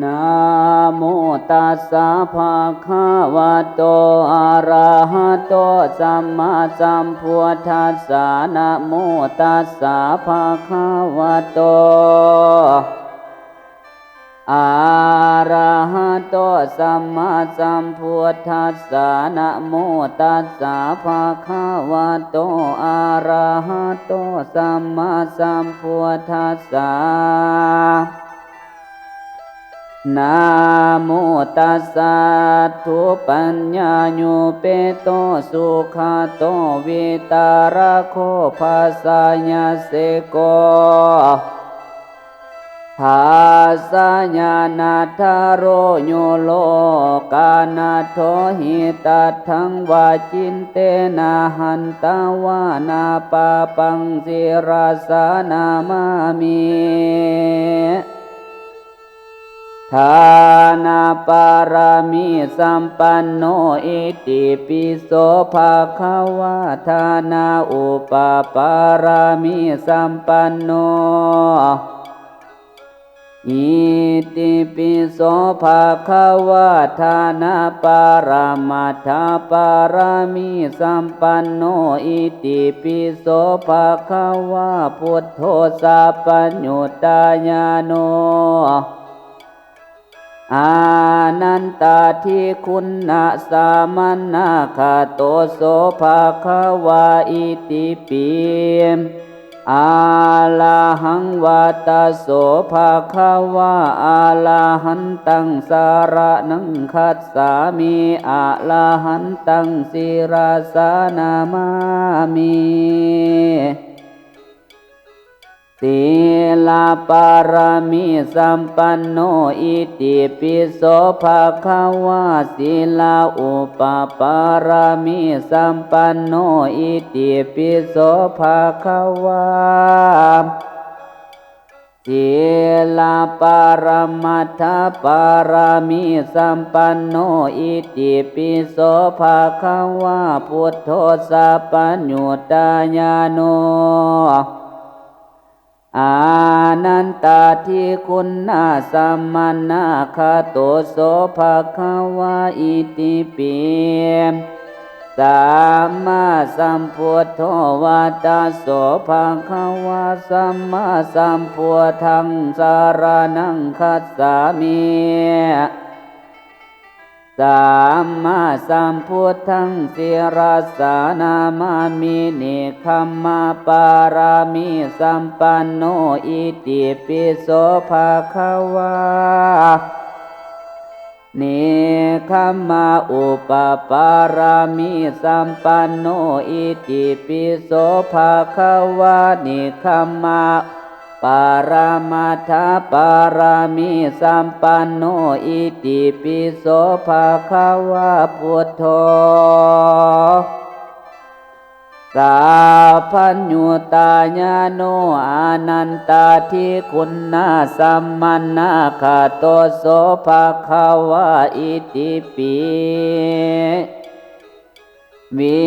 ນະໂມຕັດສະ ພະຄະວະໂຕ ອະລະຫະໂຕ ສຳມາສຳພຸດທັດສະ ນະໂມຕັດສະ ພະຄະວະໂຕ ອະລະຫະໂຕ ສຳມາສຳພຸດທັດສະ ນະໂມຕັດສະ ພະຄະວະໂຕ ອະລະຫະໂຕ ສຳມາສຳພຸດທັດສະ ນະໂມຕັດສະ ທຸປັນຍາໂຍ ເປໂຕ ສຸຂະໂຕ ວິຕາລະໂກ ປັດສະຍາສິໂກ ທັດສະຍານັດຖາໂລ ໂຍໂລການັດຖໍ ຫິຕັດຖັງ ວະຈິນເຕນະ ຫັນຕະວານາ ປາປັງ ສິລະສາ ນະມາມິ ທານະປາລະມີສຳປັນໂນ ອິຕິປິໂສ ພະຄະວາ ທານະອຸປະປາລະມີສຳປັນໂນ ອິຕິປິໂສ ພະຄະວາ ທານະປາລະມັດຖະປາລະມີສຳປັນໂນ ອິຕິປິໂສ ພະຄະວາ ພຸດໂທ ສັບປະຍຸດຕາຍາໂນ ອານັນຕາທິຄຸນນະສະມະນາຄະໂຕໂສ ພະຄະວາ ອິຕິປິ ອະລະຫັງວັດຕະໂສ ພະຄະວາ ອະລະຫັນຕັງສະລະນັງຄັດສາມິ ອະລະຫັນຕັງສິລະສາ ນະມາມິ ສີລະປາລະມີສຳປັນໂນ ອິຕິປິໂສ ພະຄະວາ ສີລະອຸປະປາລະມີສຳປັນໂນ ອິຕິປິໂສ ພະຄະວາ ສີລະປະລະມັດຖະປະລະມີສຳປັນໂນ ອິຕິປິໂສ ພະຄະວາ ພຸດໂທ ສັບປະຍຸດຕາຍາໂນ ອານັນຕາທິຄຸນນະສະມະນາຄະໂຕໂສ ພະຄະວາ ອິຕິປິ ສຳມາສຳພຸດໂທ ວັດຕະໂສ ພະຄະວາ ສຳມາສຳພຸດທັງ ສະລະນັງຄັດສາມິ ສຳມາສຳພຸດທັງ ສິລະສາ ນະມາມິ ເນກຂຳມະປາລະມີສຳປັນໂນ ອິຕິປິໂສ ພະຄະວາ ເນກຂຳມະອຸປະປາລະມີສຳປັນໂນ ອິຕິປິໂສ ພະຄະວາ ເນກຂຳມະປາລະມັດຖະປາລະມີສຳປັນໂນ ອິຕິປິໂສ ພະຄະວາ ພຸດໂທ ສັບພະຍຸດຕາຍາໂນ ອານັນຕາທິຄຸນນະສະມະນາຄະໂຕໂສ ພະຄະວາ ອິຕິປິ ວິ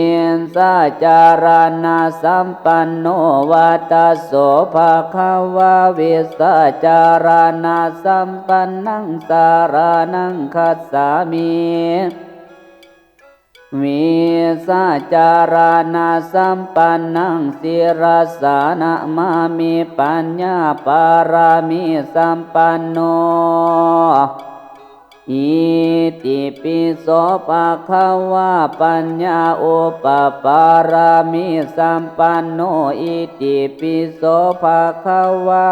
ຊາຈາລະນະສຳປັນໂນ ວັດຕະໂສ ພະຄະວາ ວິຊາຈາລະນະສຳປັນນັງ ສະລະນັງຄັດສາມິ ວິຊາຈາລະນະສຳປັນນັງ ສິລະສາ ນະມາມິ ປັນຍາປາລະມີສຳປັນໂນ ອິຕິປິໂສ ພະຄະວາ ປັນຍາອຸປະປາລະມີສຳປັນໂນ ອິຕິປິໂສ ພະຄະວາ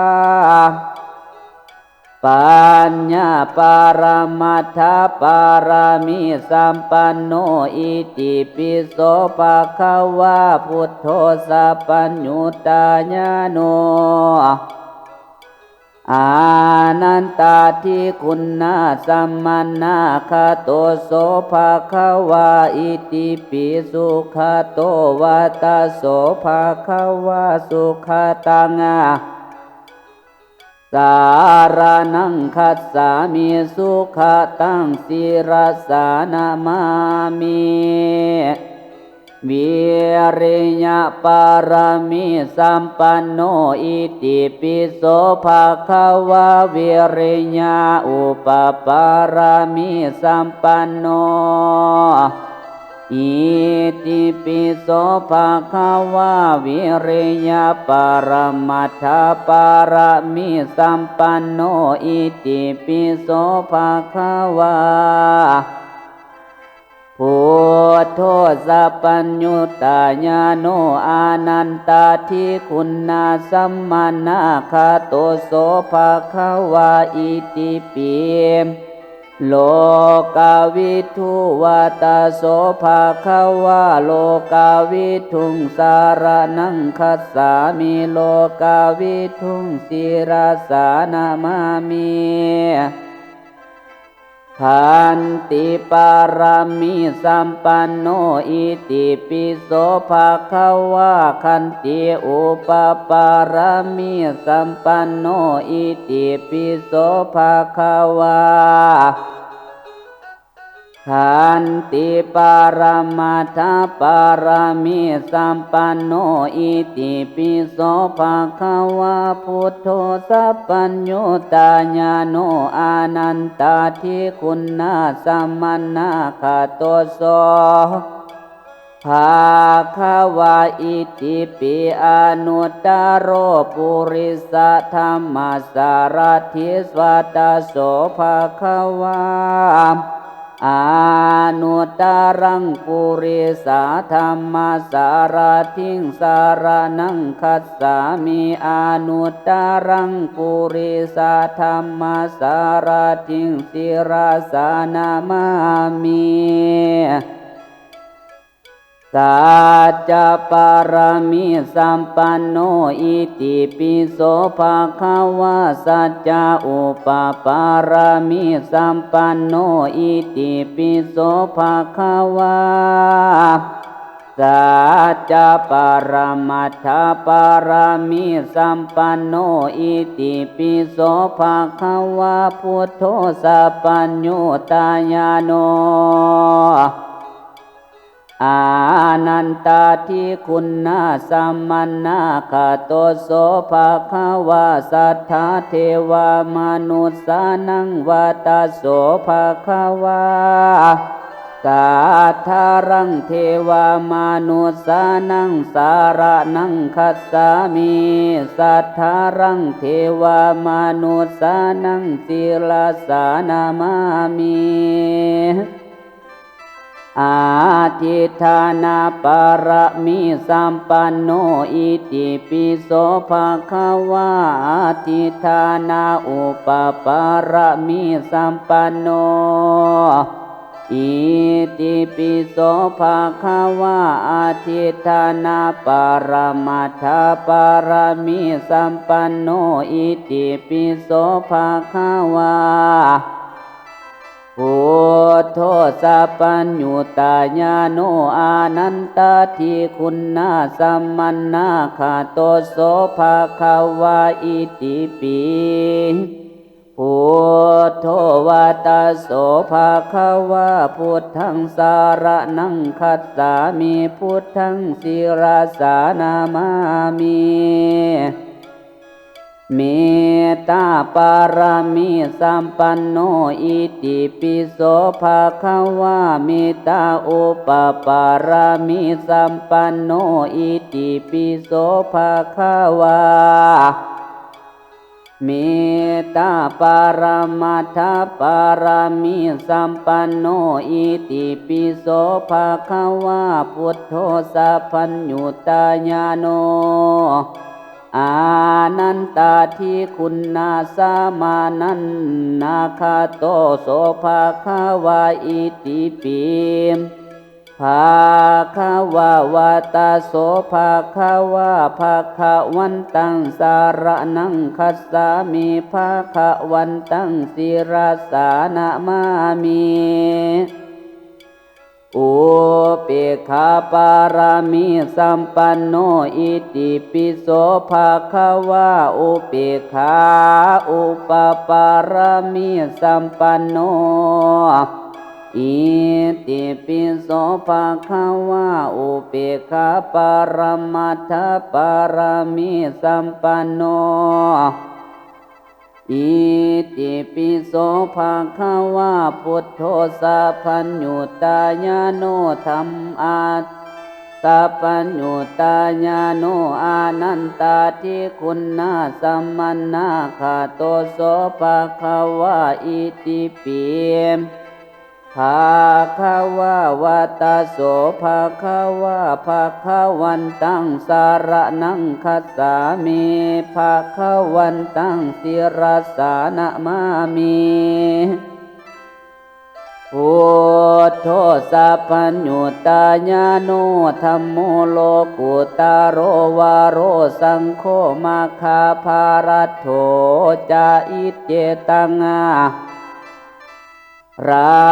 ປັນຍາປະລະມັດຖະປະລະມີສຳປັນໂນ ອິຕິປິໂສ ພະຄະວາ ພຸດໂທ ສັບປະຍຸດຕາຍາໂນ ອານັນຕາທິຄຸນນະສະມະນາຄະໂຕໂສ ພະຄະວາ ອິຕິປິສຸຂະໂຕ ວັດຕະໂສ ພະຄະວາ ສຸຂະຕັງ ສະລະນັງຄັດສາມິ ສຸຂະຕັງ ສິລະສາ ນະມາມິ ເນ ວິລິຍະປາລະມີສຳປັນໂນ ອິຕິປິໂສພະຄະວາ ວິລິຍະອຸປະປາລະມີສຳປັນໂນ ອິຕິປິໂສພະຄະວາ ວິລິຍະປະລະມັດຖະປາລະມີສຳປັນໂນ ອິຕິປິໂສພະຄະວາ ພຸດໂທ ສັບພັນຍຸດຕາຍາໂນ ອານັນຕາທິຄຸນນາສະມະນາຄະໂຕ ໂສພະຄະວາ ອິຕິປິ ໂລກາວິທູ ວັດຕະ ໂສພະຄະວາ ໂລກາວິທູງ ສາລະນັງຄັດສາມິ ໂລກາວິທູງ ສິລະສານະມາມິ ຂັນຕິປາລະມີສຳປັນໂນ ອິຕິປິໂສພະຄະວາ ຂັນຕິອຸປະປາລະມີສຳປັນໂນ ອິຕິປິໂສພະຄະວາ ຂັນຕິປາລະມັດຖະປາລະມີສຳປັນໂນ ອິຕິປິໂສພະຄະວາ ພຸດໂທ ສັບພັນຍຸດຕາຍາໂນ ອານັນຕາທິຄຸນນາສະມະນາຄະໂຕ ໂສພະຄະວາ ອິຕິປິ ອະນຸດຕະໂລ ປຸລິສະທຳມະສາລະຖິ ວັດຕະ ໂສພະຄະວາ ອະນຸດຕະລັງ ປຸລິສະທຳມະສາລະຖິງ ສາລະນັງຄັດສາມິ ອະນຸດຕະລັງ ປຸລິສະທຳມະສາລະຖິງ ສິລະສານະມາມິ ສັດຈະປາລະມີສຳປັນໂນ ອິຕິປິໂສພະຄະວາ ສັດຈະອຸປະປາລະມີສຳປັນໂນ ອິຕິປິໂສພະຄະວາ ສັດຈະປະລະມັດຖະປາລະມີສຳປັນໂນ ອິຕິປິໂສພະຄະວາ ພຸດໂທ ສັບພັນຍຸດຕາຍາໂນ ອານັນຕາທິຄຸນນາສະມະນາຄະໂຕ ໂສພະຄະວາ ສັດທາເທວາມະນຸດສານັງ ວັດຕະ ໂສພະຄະວາ ສັດທາລັງ ເທວາມະນຸດສານັງ ສາລະນັງຄັດສາມິ ສັດທາລັງ ເທວາມະນຸດສານັງ ສິລະສານະມາມິ ອະທິດຖານະປາລະມີສຳປັນໂນ ອິຕິປິໂສພະຄະວາ ອະທິດຖານະອຸປະປາລະມີສຳປັນໂນ ອິຕິປິໂສພະຄະວາ ອະທິດຖານະປາລະມັດຖະປາລະມີສຳປັນໂນ ອິຕິປິໂສພະຄະວາ ພຸດໂທ ສັບພັນຍຸດຕາຍາໂນ ອານັນຕາທິຄຸນນາສະມະນາຄະໂຕ ໂສພະຄະວາ ອິຕິປິ ພຸດໂທ ວັດຕະ ໂສພະຄະວາ ພຸດທັງສາລະນັງຄັດສາມິ ພຸດທັງສິລະສານະມາມິ ເມດຕາປາລະມີສຳປັນໂນ ອິຕິປິໂສພະຄະວາ ເມດຕາອຸປະປາລະມີສຳປັນໂນ ອິຕິປິໂສພະຄະວາ ເມດຕາປະລະມັດຖະປະລະມີສຳປັນໂນ ອິຕິປິໂສພະຄະວາ ພຸດໂທ ສັບພັນຍຸດຕາຍາໂນ ອານັນຕາທິຄຸນນາສະມານັນນາຄະໂຕ ໂສພະຄະວາ ອິຕິປິ ພະຄະວາ ວັດຕະ ໂສພະຄະວາ ພະຄະວັນຕັງ ສາລະນັງຄັດສາມິ ພະຄະວັນຕັງ ສິລະສານະມາມິ ອຸເປກຂາປາລະມີສຳປັນໂນ ອິຕິປິໂສພະຄະວາ ອຸເປກຂາອຸປະປາລະມີສຳປັນໂນ ອິຕິປິໂສພະຄະວາ ອຸເປກຂາປະລະມັດຖະປາລະມີສຳປັນໂນ ອິຕິປິໂສພະຄະວາ ພຸດໂທ ສັບພະຍຸດຕາຍາໂນ ທຳມະ ສັບພະຍຸດຕາຍາໂນ ອານັນຕາທິຄຸນນາສະມະນາຄະໂຕ ໂສພະຄະວາ ອິຕິປິ ພະຄະວາ ວັດຕະໂສ ພະຄະວາ ພະຄະວັນຕັງ ສະລະນັງ ຄັດສາມິ ພະຄະວັນຕັງ ສິລະສາ ນະມາມິ ພຸດໂທ ສັບພະຍຸດຕາຍາໂນ ທຳມໂມ ໂລກຸດຕະໂລ ວະໂຣ ສັງໂຄ ມັກຂະພາລະໂທ ຈະ ອິດເຈຕັງ ຣາ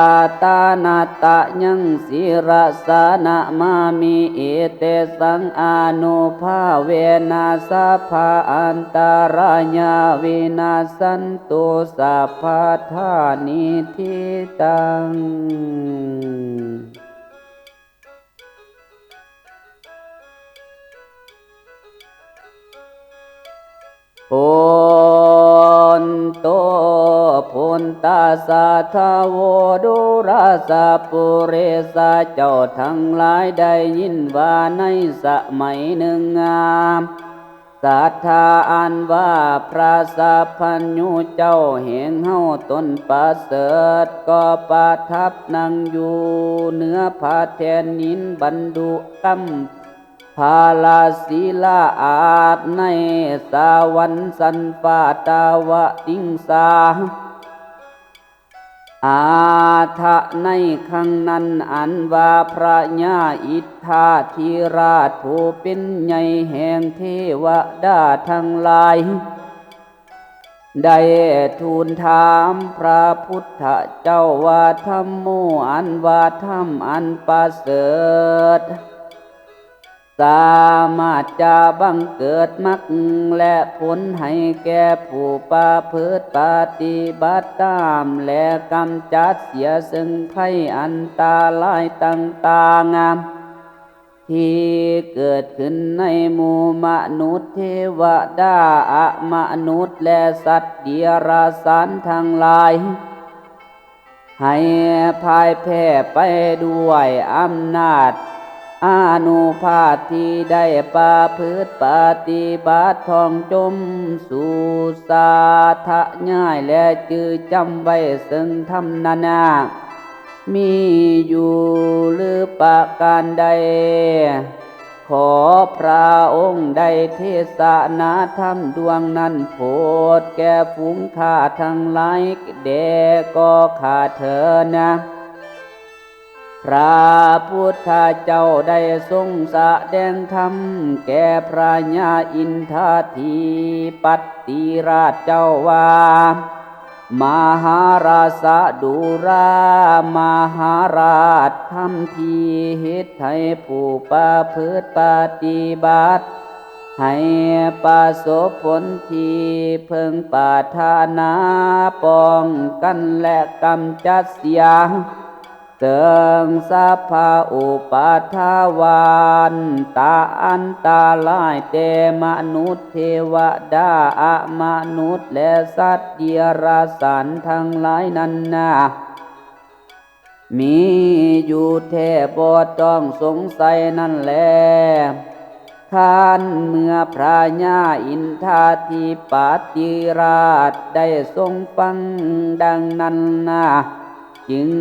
ຕະນະຕະຍັງ ສິລະສາ ນະມາມິ ເອເຕສັງ ອານຸພາເວນະ ສັບພະອັນຕະລາຍາ ວິນັດສັນຕຸ ສັບພະທາ ນິທິຕັງ ໂພນໂຕ ໂພນຕັດສະ ທະໂວ ດຸລາສະ ປຸເຣສະ ເຈົ້າທັງຫຼາຍໄດ້ຍິນວ່າໃນສະໄໝໜຶ່ງ ສັດທາອັນວ່າພະສັບພັນຍູເຈົ້າແຫ່ງເຮົາຕົນປະເສີດ ກໍປະທັບນັ່ງຢູ່ເໜືອພະແທ່ນດິນ ບັນລຸກຳ ພະລາສີລາອາດໃນສະຫວັນຊັ້ນຟ້າຕາວະຕິງສາ ອາທະໃນຄັ້ງນັ້ນ ອັນວ່າພະຍາອິດທາທິລາດຜູ້ເປັນໃຫຍ່ແຫ່ງເທວະດາທັງຫຼາຍ ໄດ້ທູນຖາມພະພຸດທະເຈົ້າວ່າ ທຳໂມ ອັນວ່າທຳອັນປະເສີດ ສາມາດຈະບັງເກີດມັກ ແລະ ຜົນໃຫ້ແກ່ຜູ້ປະພຶດປະຕິບັດຕາມ ແລະ ກຳຈັດເສຍເຊິ່ງໄພອັນຕະລາຍຕ່າງໆ ທີ່ເກີດຂຶ້ນໃນໝູ່ມະນຸດເທວະດາ ອະມະນຸດ ແລະ ສັດເດຍລະສານທັງຫຼາຍ ໃຫ້ພ່າຍແພ້ໄປດ້ວຍອຳນາດອານຸພາບທີ່ໄດ້ປະພຶດປະຕິບັດທ່ອງຈົມສູ່ສາທະຍາຍ ແລະ ຈື່ຈຳໄວ້ເຊິ່ງທຳນັ້ນນາ ມີຢູ່ຫຼືປະການໃດ ຂໍພະອົງໄດ້ເທສະນາທຳດວງນັ້ນໂຜດແກ່ຝູງຂ້າທັງຫຼາຍແດ່ກໍຂ້າເທີນະ. ພະພຸດທະເຈົ້າໄດ້ຊົງສະແດງທຳແກ່ພະຍາອິນທາທິປັດຕິລາດເຈົ້າວ່າ ມະຫາລາຊະ ດຸລາມະຫາລາດທຳທີ່ເຮັດໃຫ້ຜູ້ປະພຶດປະຕິບັດ ໃຫ້ປະສົບຜົນທີ່ເພິ່ງປາດຖະໜາປ້ອງກັນ ແລະ ກຳຈັດເສຍ ເຊິ່ງສັບພະອຸປາທາວັນຕະອັນຕະລາຍແຕ່ມະນຸດເທວະດາອະມະນຸດ ແລະ ສັດເດຍລະສານທັງຫຼາຍນັ້ນນາ ມີຢູ່ແທ້ບໍ່ຕ້ອງສົງໄສນັ້ນແລ. ຄັນເມື່ອພະຍາອິນທາທິປັດຕິລາດໄດ້ຊົງຟັງດັ່ງນັ້ນນາ ຈຶ່ງ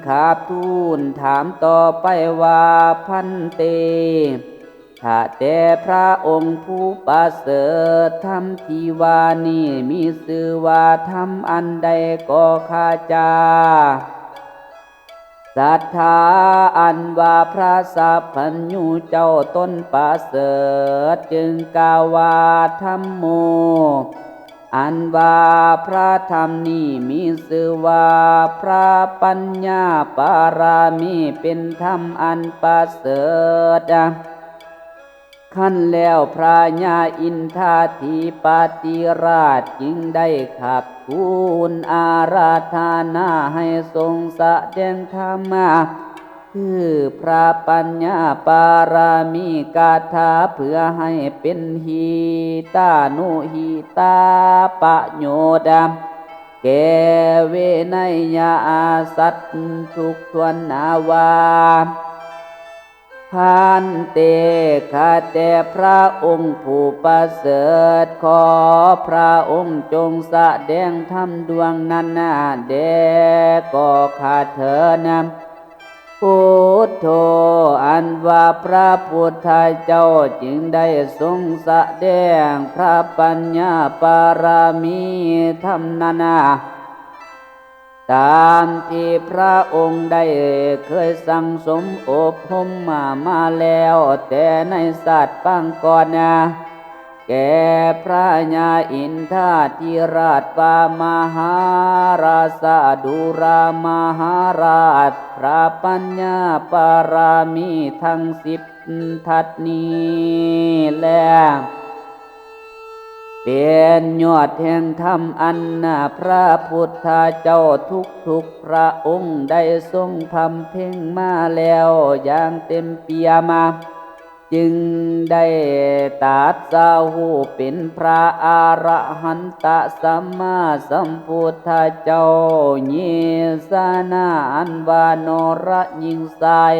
ຂາບທູນຖາມຕໍ່ໄປວ່າ ພັນເຕ ຖ້າແຕ່ພະອົງຜູ້ປະເສີດ ທຳທີ່ວ່ານີ້ມີຊື່ວ່າທຳອັນໃດກໍຂ້າຈະ ສັດທາອັນວ່າພະສັບພັນຍູເຈົ້າຕົນປະເສີດ ຈຶ່ງກ່າວວ່າ ທຳໂມ ອັນວ່າພະທຳນີ້ມີຊື່ວ່າພະປັນຍາປາລະມີ ເປັນທຳອັນປະເສີດ. ຄັ້ນແລ້ວພະຍາອິນທາທິປະຕິລາດຈຶ່ງໄດ້ຂັບທູນອາລາທະນາໃຫ້ຊົງສະແດງທຳມາ ຄືພະປັນຍາປາລະມີກາຖາ ເພື່ອໃຫ້ເປັນຫິຕານຸຫິຕາປະໂຫຍດ ແກ່ເວໄນຍະສັດທຸກທ່ວນນາວ່າ ພັນເຕ ຂ້າແຕ່ພະອົງຜູ້ປະເສີດ ຂໍພະອົງຈົ່ງສະແດງທຳດວງນັ້ນແດ່ກໍຂ້າເທີນ. ພຸດໂທ ອັນວ່າພະພຸດທະເຈົ້າຈຶ່ງໄດ້ຊົງສະແດງພະປັນຍາປາລະມີທຳນັ້ນນາ ຕາມທີ່ພະອົງໄດ້ເຄີຍສັ່ງສົມອົບຮົມມາ ມາແລ້ວແຕ່ໃນຊາດປາງກ່ອນນາ ແກ່ພະຍາອິນທາທິລາດວ່າ ມະຫາລາຊາ ດູລາມະຫາລາຊ ພະປັນຍາປາລະມີທັງສິບທັດນີ້ແລ ເປັນຍອດແຫ່ງທຳອັນພະພຸດທະເຈົ້າທຸກໆພະອົງໄດ້ຊົງບຳເພັງມາແລ້ວຢ່າງເຕັມປ່ຽມ ຈຶ່ງໄດ້ຕັດສະຮູ້ເປັນພະອະລະຫັນຕະສຳມາສຳພຸດທະເຈົ້າ ເຍສະນາອັນວ່ານໍລະຍິງຊາຍ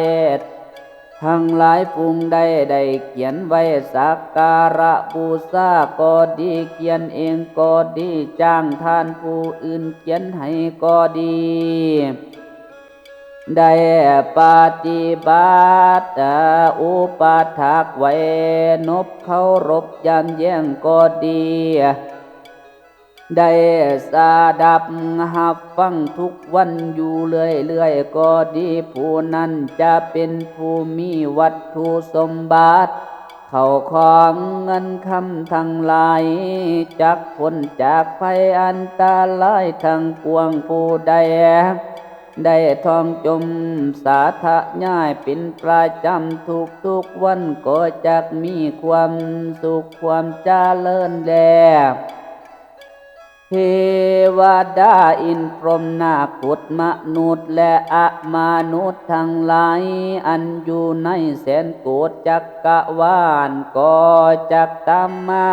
ທັງຫຼາຍຝູງໃດໄດ້ຂຽນໄວ້ສັກກາລະບູຊາກໍດີ ຂຽນເອງກໍດີ ຈ້າງທ່ານຜູ້ອື່ນຂຽນໃຫ້ກໍດີ ໄດ້ປະຕິບັດອຸປະຖາກໄວ້ ນົບເຄົາລົບຢາມແຍງກໍດີ ໄດ້ສະດັບຮັບຟັງທຸກວັນຢູ່ເລື້ອຍໆກໍດີ ຜູ້ນັ້ນຈະເປັນຜູ້ມີວັດຖຸສົມບັດ ເຂົ້າຂອງເງິນຄຳທັງຫຼາຍ ຈັກພົ້ນຈາກໄພອັນຕະລາຍທັງປວງ ຜູ້ໃດໄດ້ທ່ອງຈົມສາທະຍາຍເປັນປະຈຳທຸກໆວັນ ກໍຈັກມີຄວາມສຸກຄວາມຈະເລີນແລ. ເທວະດາ ອິນ ພົມ ນາກ ພຸດ ມະນຸດ ແລະ ອະມະນຸດທັງຫຼາຍ ອັນຢູ່ໃນແສນໂກດຈັກກະວານ ກໍຈັກຕາມມາ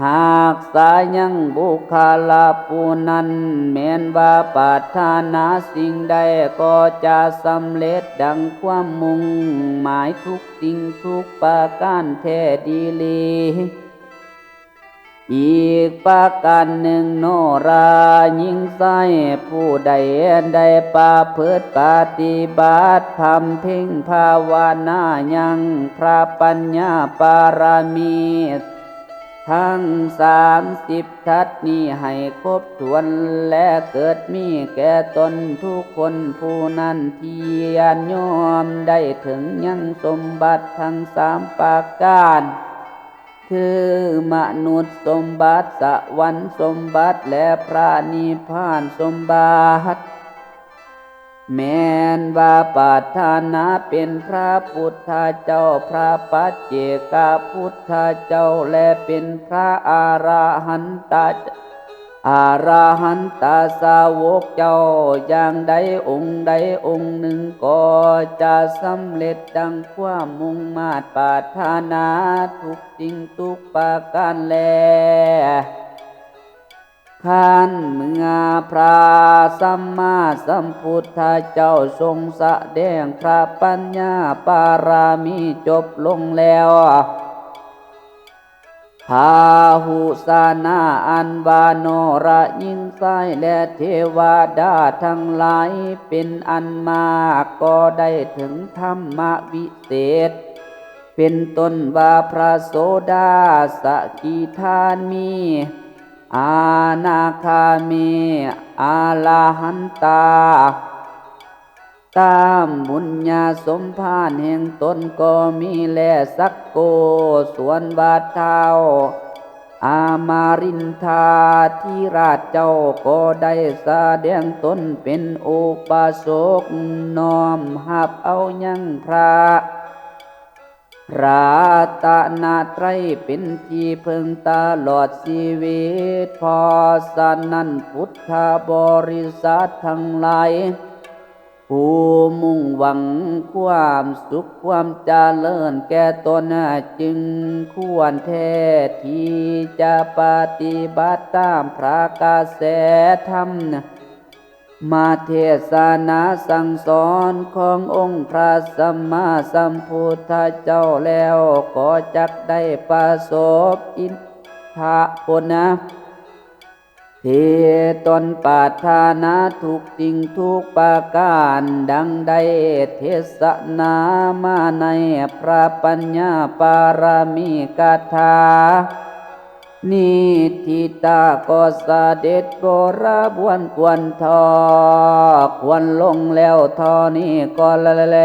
ຮັກສາຍັງບຸກຄະລະຜູ້ນັ້ນ ແມ່ນວ່າປາດຖະໜາສິ່ງໃດ ກໍຈະສຳເລັດດັ່ງຄວາມມຸ່ງໝາຍທຸກສິ່ງທຸກປະການແທ້ດີຫຼີ. ອີກປະການໜຶ່ງ ໂນລະຍິງຊາຍຜູ້ໃດໄດ້ປະພຶດປະຕິບັດ ບຳເພັງພາວະນາຍັງພະປັນຍາປາລະມີທັງສາມສິບທັດນີ້ໃຫ້ຄົບຖ້ວນ ແລະ ເກີດມີແກ່ຕົນທຸກຄົນ ຜູ້ນັ້ນທີ່ຍອມໄດ້ເຖິງຍັງສົມບັດທັງສາມປະການ ຄືມະນຸດສົມບັດ ສະຫວັນສົມບັດ ແລະ ພະນິບພານສົມບັດ ແມ່ນວ່າປາດຖະໜາເປັນພະພຸດທະເຈົ້າ ພະປັດເຈກະພຸດທະເຈົ້າ ແລະ ເປັນພະອະລະຫັນຕະ ອະລະຫັນຕະສາວົກເຈົ້າ ຢ່າງໃດອົງໃດອົງໜຶ່ງ ກໍຈະສຳເລັດດັ່ງຄວາມມຸ່ງມາດປາດຖະໜາທຸກສິ່ງທຸກປະການແລ. ຄັນເມື່ອພະສຳມາສຳພຸດທະເຈົ້າຊົງສະແດງພະປັນຍາປາລະມີຈົບລົງແລ້ວ ພາຫຸສະນາອັນວ່າໂນລະຍິງຊາຍ ແລະ ເທວະດາທັງຫຼາຍເປັນອັນມາກ ກໍໄດ້ເຖິງທຳມະວິເສດ ເປັນຕົ້ນວ່າພະໂສດາ ສະກິທາມີ ອະນາຄາມີ ອະລະຫັນຕາ ຕາມບຸນຍາສົມພານແຫ່ງຕົນກໍມີແລ. ສັກໂກ ສ່ວນວ່າທ້າວອະມະລິນທາທິລາດເຈົ້າກໍໄດ້ສະແດງຕົນເປັນອຸບາສົກ ນ້ອມຮັບເອົາຍັງພະ ພະລັດຕະນະໄຕເປັນທີ່ເພິ່ງຕະຫຼອດຊີວິດ. ເພາະສະນັ້ນ ພຸດທະບໍລິສັດທັງຫຼາຍ ຜູ້ມຸ່ງຫວັງຄວາມສຸກຄວາມຈະເລີນແກ່ຕົນ ຈຶ່ງຄວນແທ້ທີ່ຈະປະຕິບັດຕາມພະກະແສທຳ ມະເທດສະນາສັ່ງສອນຂອງອົງພະສຳມາສຳພຸດທະເຈົ້າແລ້ວ ກໍຈັກໄດ້ປະສົບອິດທະຜົນນະ ທີ່ຕົນປາດຖະໜາທຸກສິ່ງທຸກປະການ ດັ່ງໄດ້ເທດສະນາມາໃນພະປັນຍາປາລະມີກາຖາ ນິດທິຕາກໍສະເດັດບໍລະບວນຄວນທໍ່ ຄວນລົງແລ້ວທໍ່ນີ້ກໍແລ